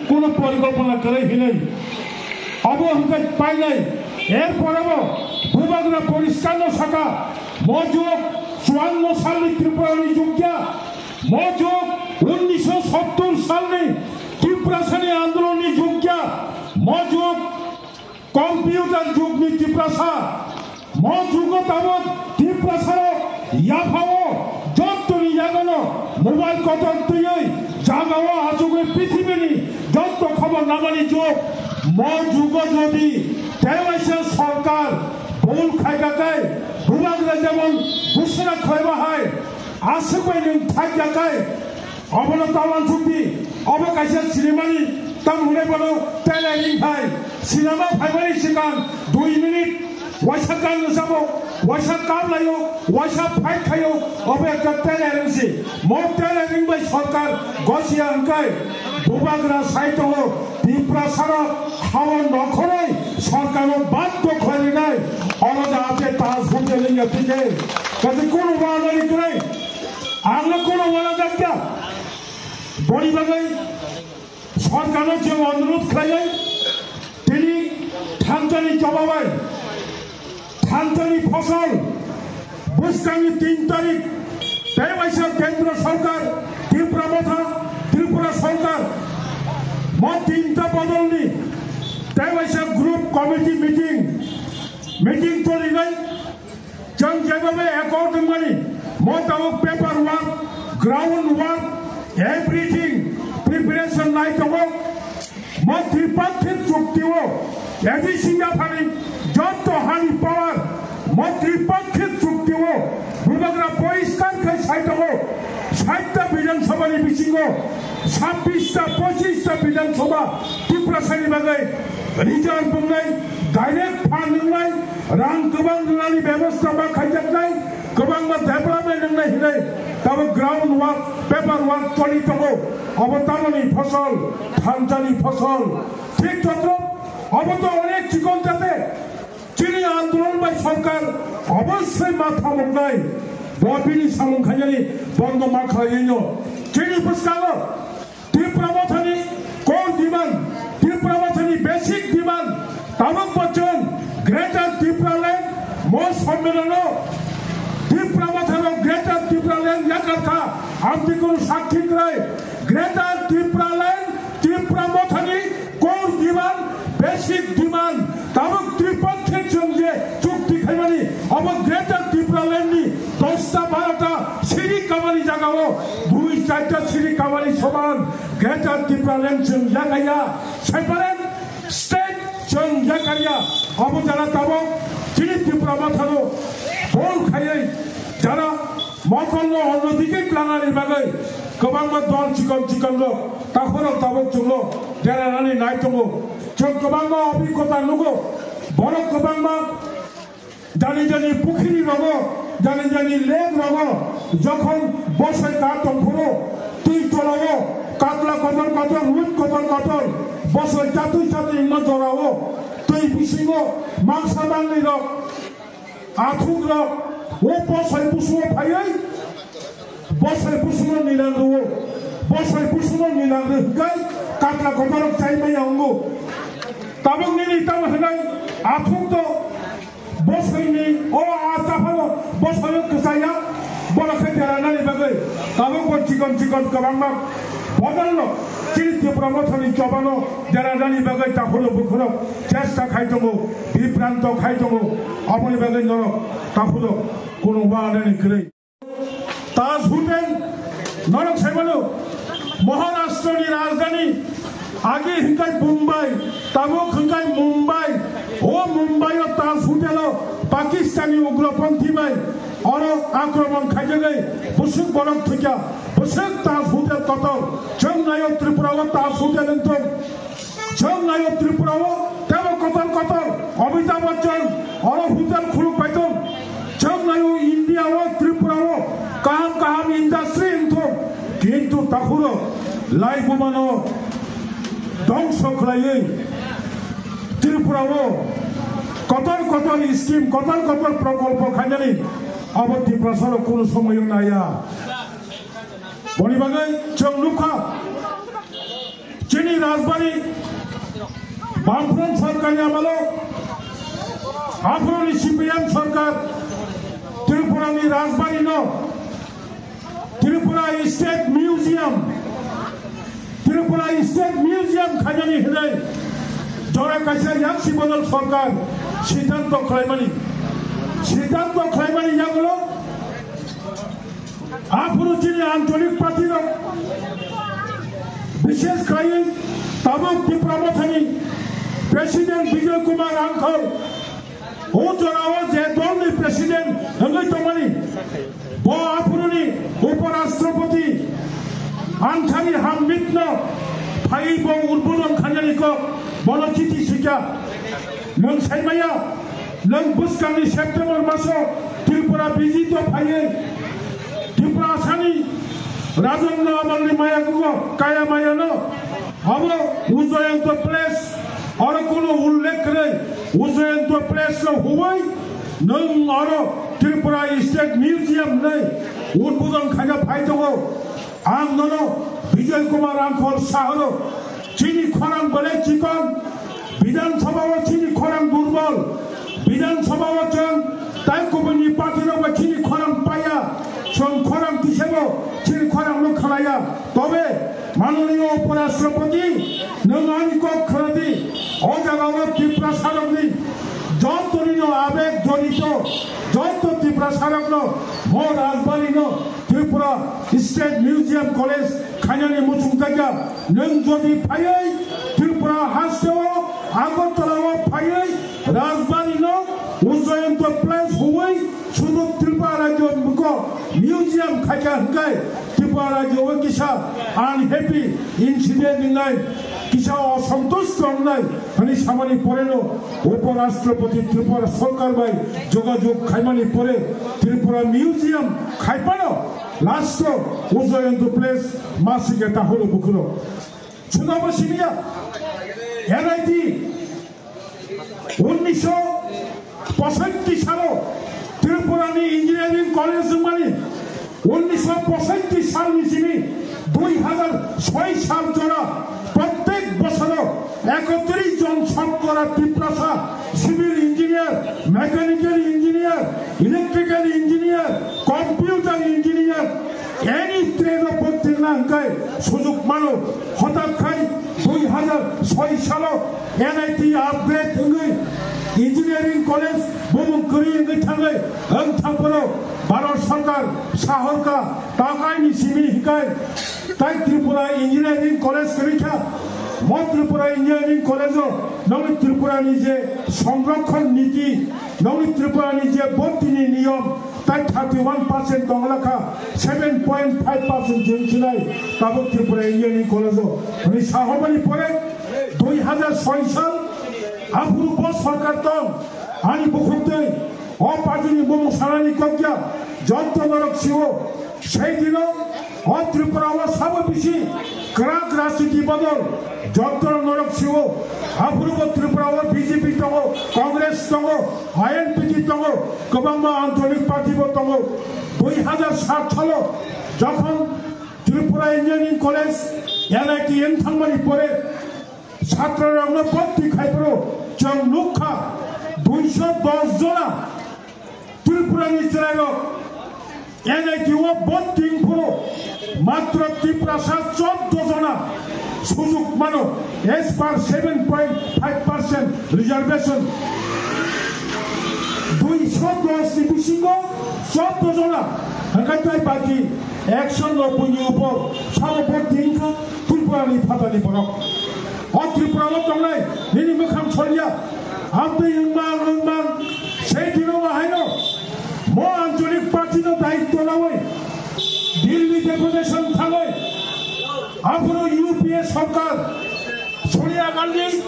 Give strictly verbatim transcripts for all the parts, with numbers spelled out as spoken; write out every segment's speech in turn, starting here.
Kono porikopona kwrwi hinwi abo hwnkhe painai. Erpore bo bubagra poriskar no saka, mo jug chuanno salni Tripura ni jug ya, mo jug unnisho sottor salni Tiprasani andolon ni jug ya, mo jug computer jug ni Tiprasa. Mo jugo tabuk Tiprasarok yaphao jottoni yagano mobile kotor twiwi jagao achugwi prithibini jotto khobor namani jug. Mo jugo jodi tewaisa sorkar bul khaikha khe bubagra jemon gusuna khlaiba hai aswk bai nwng thakya khe Obono ta uansukdi, obo kaisa sinimani tam hwnwi bono trailer ring phai. Sinema phaimani swkang dui minute waisa gan rwchabo, waisa kap laio, waisa fight khaio, obo ekta trailer wngsi. Mo trailer ring bai sorkar gosiya hwnkhe bubagra sai tongo, Tiprasarok hao nokhorwi sorkarno baddo khlai rinai. Oro da ape ta sumya lingya thike. Kaisa kunu ba nani kwrwi. Ang no kono uana jakya. Boni bagwi sorkarno je onurodh khlaiwi tini thanjani chobabai, thanjani phosol, bwskangni tin tarik, tei waisa kendro sorkar, Tipra Motha, Tripura sorkar, mo tinta bodolni tei waisa group committee meeting, meeting cholinai. Chwng jeba bai accord wngmani, mo tabuk paper work, ground work, everything preparation nai tongo. Mo tripakkhik chukti o, A D C yaphani jotto hani power, mo tripakkhik chukti o, bubagra poriskar khe sai tongo, sait ta Bidhan Sabha ni bisingo, sabbish ta, pochish ta Bidhan Sabha Tiprasani bagwi reserve wngnai, direct fund wngnai, rang kwbang rwnani bebosta ma khaijaknai, kwbangma development wngnai hinwi tabuk ground work, paper work choli tongo. Obo tamoni phosol, thanjani phosol. Thik totro, obo to onek chikon jate chini andolon bai sorkar obossoi ma thamuknai. Bo bini samung khainani bondo ma khlaiwi no. Chini bwskango Tipra Mothani core demand, Tipra Mothani basic demand, tabuk bo chwng Greater Tipraland mo sommelono Tipra Mothano Greater Tipraland yakarkha, amtwi kunu sakhi kwrwi. Greater Tipraland, Tipra Mothani core demand, basic demand, tabuk tripakkhik chwng je chukti khaimani, obo Greater Tipraland ni dosta barota siri kamani jagao dui charta siri kamani soman Greater Tipraland chwng yakaya, separate state chwng yakaya. Obo jara tabuk chini Tipra Mothano bol khaiwi jara mokolno onno dike tlangnani bagwi kwbangma dol chikon chikon rok takhorok tabuk chwngno derarani nai tongo. Chwng kwbangma obhigota nugo, borok kwbangma jani jani pukhiri rogo, jani jani lake rogo, jokhon bosoi ka tongphuru, twi tolao katla kotor kotor, rut kotor kotor, bosoi chatwi chatwi wngma jorao, twi bisingo mangsa mangnwi rok, athuk rok, o bosoi busuo phaiwi, bosoi busuno ninang rwo, bosoi busuno ninang rwhwngkai, katla kotorok chai maya wngo. Tabuk nini tamo hwnai athuk do bosoini o a chaphalo bosoio kwchaya, bono khe deranani bagwi tabuk bo chikon chikon kwbangma bodolno chini Tipra Mothani chobano deranani bagwi takhurok bukhurok chesta khai tongo, bibranto khai tongo. Aboni bagwi norok takhurok kunu wanani kwrwi. Taj Hotel, norok saimano, Maharashtra ni rajdhani, agi hingkai Mumbai, tabuk hingkai Mumbai, o Mumbai o Taj Hotel o Pakistani ugroponthi bai oro akromon khaijagwi bwswk borok thwikya, bwswk Taj Hotel kotor, chwng naio Tripura o Taj Hotel wngthok. Chwng naio Tripura o tebo kotor kotor Amitabh Bachchan oro hotel khuluk pai tong. Chwng naio India o Tripura o kaham kaham industry wngthok. Kintu takhuro lai bumano dongso khlaiwi Tripura o kotor kotor scheme, kotor kotor prokolpo khainani abo Tiprasarok kunu somoyo naya. Boni bagwi chwng nukha. Bamfront sorkarni amalo, aphuruni C P M sorkar Tripurani Rajbari no, Tripura State Museum, Tripura State Museum khainani hinwi jora kaisa yaksi bodol sorkar siddhanto khlaimani, siddhanto khlaimani yagulo aphuru chini ancholik party rok, bishesh khlaiwi tabuk Tipra Mothani President Bijoy Kumar Rangkhol, o jorao je dolni President wngwi tongmani, bo aphuruni Uporashtrapati Ansari Hamidno phaiwi bo udbodon khainani kok, bono chithi sikha. Nwng saimaya, nwng bwskangni September maso Tripura visit o phaiwi Tripura Asani Rajan no amalni maya kugo kaya maya no abo Ujayanto Place oro kuno ullekh kwrwi Ujayanto Place no huwi nwng oro Tripura State Museum hwnwi udbodon khaina phai tongo. Ang nono Bijoy Kumar Rangkhol sahoro chini khorang belai chikon, Bidhan Sabha o chini khorang durbol, Bidhan Sabha o chwng tai kubuni party rok bai chini khorang paya, chwng khorang tisebo chini khorang no khalaya. Tobe Mananiya Uporashtrapati, nwng ani kok khwnadi, o jaga o Tiprasa rokni joto nino abeg jorito, joto Tiprasa rokno mo Rajbari no Tripura State Museum College khainani muchung khaikha. Nwng jodi phaiwi Tripura hasteo Agartala o phaiwi Rajbari no Ujayanto Place huwi sudu Tripura rajyo muko museum khaikha hwnkhe Tripura rajyo o kisa unhappy incident wngnai, kisa osontusto wngnai hwnwi samani poreno Uporashtrapati Tripura sorkar bai jogajog khaimani pore Tripura Museum khaipano last o Ujayanto Place masike taholo bukhuro. Chunabo siniya N I T unnisho posotti salo Tripurani Engineering College wngmani, unnisho posotti salni simi dui hazar soi sal jora prottek bosoro ekotris jon sotkora Tiprasa civil engineer, mechanical engineer, electrical engineer, computer engineer, any trade o bwtwirna hwnkhe sujuk mano. Hothat khai dui hazar soi salo N I T upgrade wngwi engineering college bumung kwrwi wngwi thangwi wng thangphuru Bharat Sarkar sahorkha takaini simi hikai tai Tripura Engineering College kwrwi kha. Mo Tripura Engineering College o nongni Tripura ni je Sonrokhon Niti, nongni Tripura ni je bhorti ni niyom, tai thirty one percent tongla kha, seven point five percent jeng sinai tabuk Tripura Engineering College o. Ani sahobani pore dui hazar soi sal aphuru bo sarkar tong, ani bukhuk twi o party ni bumung sanani kokya joto norok siwo. Sei dino o Tripura o sabo bisi kwrak rajniti bodol joto norok siwo. Aphuru bo Tripura o B J P tongo, Congress tongo, I N P T tongo, kwbangma ancholik party bo tongo. Dui hazar sat salo jokhon Tripura Engineering College N I T wng thangmani pore chhatrarokno bhorti khaiphuru chwng nukha duiso dos jona Tripurani chwrairok N I T o bhorti wngphuru matro Tiprasa choddo jona sujuk mano as per seven point five percent reservation. Duiso dos ni bisingo choddo jona hwnkhe tei baki ekso nobboi ni upor sabo bhorti wngkha Tripurani phatani borok. O Tripura o tongnai nini mwkhang solia. Amtwi wngmang wngmang sei dino bahaino mo ancholik party no daitto lawi Delhi deputation thangwi aphuru U P A sarkar Sonia Gandhi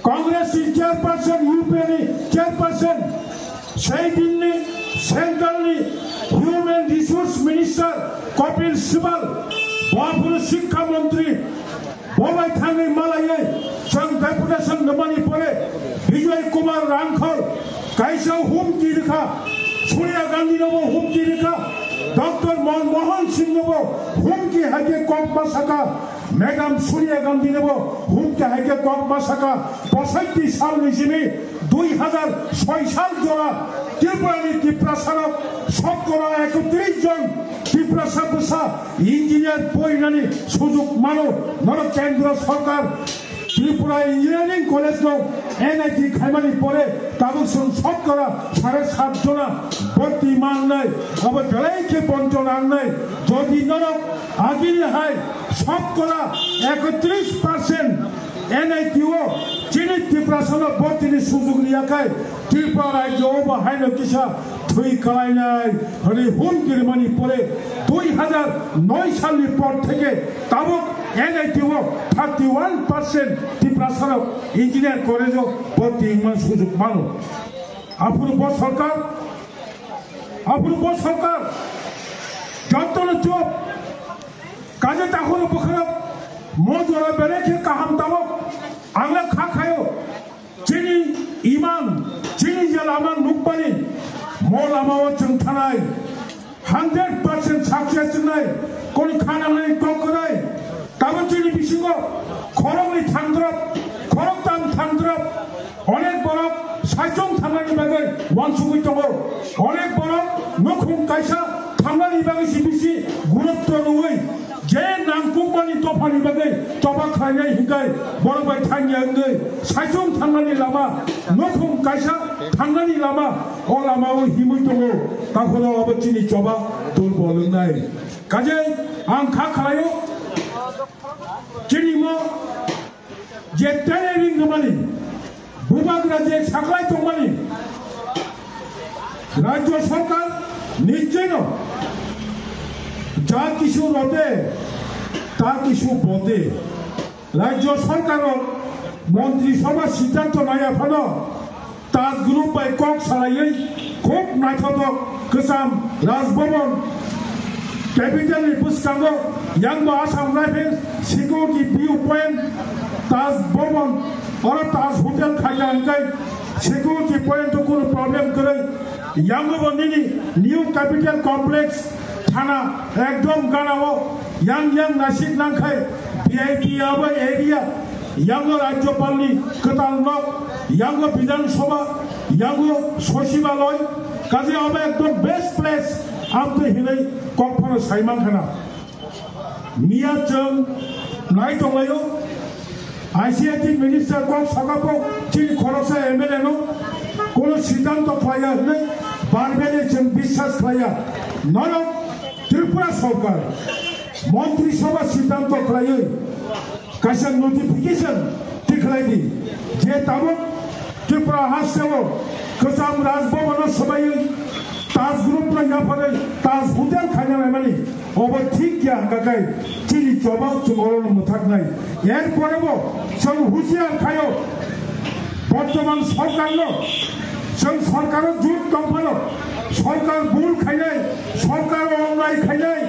Congress ni chairperson, U P A ni chairperson, sei din ni central ni human resource minister Kapil Sibal, bo aphuru sikha montri, bo bai thangwi malaiwi chwng deputation rwmani pore Bijoy Kumar Rangkhol kaisa humki rwkha, Sonia Gandhi no bo humki rwkha, Doctor Manmohan Singh no bo humki hai khe kok ma sakha. Madam Sonia Gandhi nebo humte haike kok ma saka, posaiti sal ni simi dui hazar soi sal jora Tripura ni Tiprasa rok sotkora ekotris jon Tiprasa bwsa engineer porinani sujuk mano. Norok kendro sorkar Tripura Engineering College no N I T khaimani pore tabuk chwng sotkora sare sat jona bhorti mangnai, abo belai khe bonchona wngnai. Jodi norok agini hai sotkora ekotris percent N I T o chini Tiprasa no bhortini sujuk riyakhai, Tripura rajyo o bo haino kisa thwi kalainai hwnwi hum kirimani pore dui hazar noi salni por theke tabuk N I T o thirty one percent Tiprasarok engineer college o bhorti wngmani sujuk mano. Aphuru bo sorkar, aphuru bo sorkar jotono chop kaje takhoro bwkharok mo jora belai khe kaham tabuk. Ang le kha khayo. Chini iman, chini je lama nukmani, mo lama o chwng thanai, hundred percent success wngnai, koni khanangnai kok kwrwi. Tamo chini bisingo khoroknwi thangdrop, khoroktham thangdrop, onek borok saichung thangnani bagwi uansugwi tongo, onek borok nukhung kaisa thangnani bagwi si bisi gurutto rwui, je nangkukmani dophani bagwi choba khlainai hinkai borok bai thangya wngwi saichung thangnani lama, nukhung kaisa thangnani lama, o lama o himwi tongo, takhoro obo chini choba durbol wngnai. Kajei ang kha khlaio, chini mo je training rwmani, bubagra je saklai tongmani, rajyo sorkar nischoi no ja kisu rote, ta kisu bote. Rajyo sorkar o montri sabha siddhanto naiya phano Taj Group bai kok salaiwi khub naithotok kwcham Raj Bhavan capital ni bwskango yang bo Assam Rifles security view point Taj Bhavan oro Taj Hotel khaina hwnkhe security point o kunu problem kwrwi. Yang bo nini new capital complex thana ekdom gana o yang yang nasik nangkhai V I P abo area. Yango Rajyapalni kwtal nok, yango Bidhan Sabha, yango Sachibaloi, kaje abo ekdom best place, amtwi hinwi kok phano sai mankha na. Miya chwng nai tonglaio, I C I T minister kok sakapo chini khoroksa M L A no kono siddhanto khlaiya hinwi barbele chwng biswas khlaiya. Norok Tripura sorkar Montri Sabha siddhanto khlaiwi kaisa notification tikhlai di, je tabuk Tripura hasteo kwcham Raj Bhavan o swbaiwi Taj Group no yapharwi Taj Hotel khaina naimani, obo thik ya hwnkha khe chini choba chwng oro no mwthaknai. Er pore bo chwng husiar khaio, bortoman sorkar no, chwng sorkar o jut tong phano, sorkar bul khainai, sorkar ongnai khainai,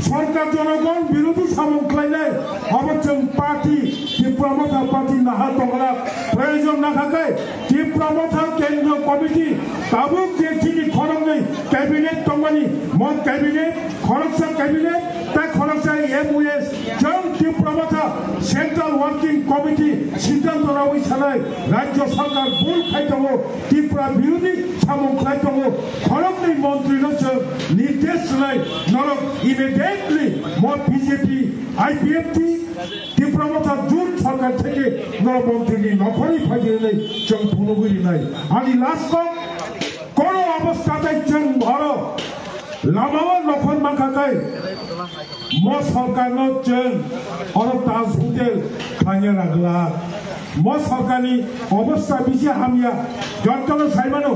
sorkar jonogon birodhi samung khlainai, abo chwng party, Tipra Motha party naha tongna proyojon nakha khe, Tipra Motha Kendriya Committee tabuk je chini khoroknwi cabinet tongmani, mo cabinet, khoroksa cabinet, tei khoroksa M O S, chwng Tipra Motha Central Working Committee siddhanto rawi sanai, Rajya Sarkar bul khai tongo, Tripura birodhi samung khlai tongo, khoroknwi montri no chwng nirdesh rwnai, norok immediately mo B J P, I P F T, Tipra Motha jut sarkar theke norok montri ni nokhorwi phaidi hwnwi chwng phunugwi rinai. Ani last kok, kono obostha tai chwng oro lama o nokhor mankha khe, mo sarkar no chwng oro Taj Hotel khlaina nagla. Mo sarkar ni obostha bisi hamya, jotono saimano.